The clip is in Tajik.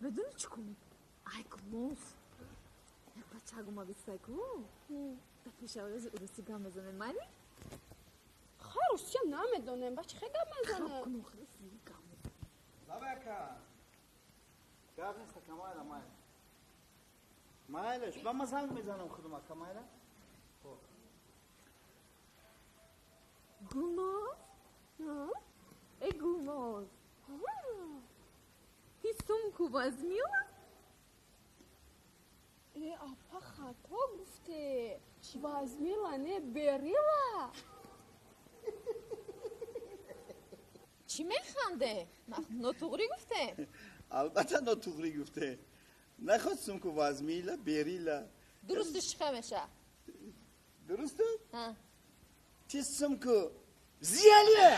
Медонӣ чӣ кун? Ай, Гулноз, як бачак омадистай ку, дар пешавози уруси гап мезанем, майли? Хай, русия намедонем, ба чӣ хе гап мезанем? Кун, хеле гап мезанем. Лабака. Гап нест, ака, майла, майла. Майлаш, ба ман занг мезанам худам, ака, майла. Хоб. Гулноз, э, Гулноз, ты сумку возьмила? Э, апа, хато гуфте, возьмила не, берила. Чӣ механде? Нотуғрӣ гуфте? Албатта, нотуғрӣ гуфте. Наход сумку возьмила, берила. Дурусташ чӣ хел меша? Дурусте? Ҳа. Ты сумку взяли?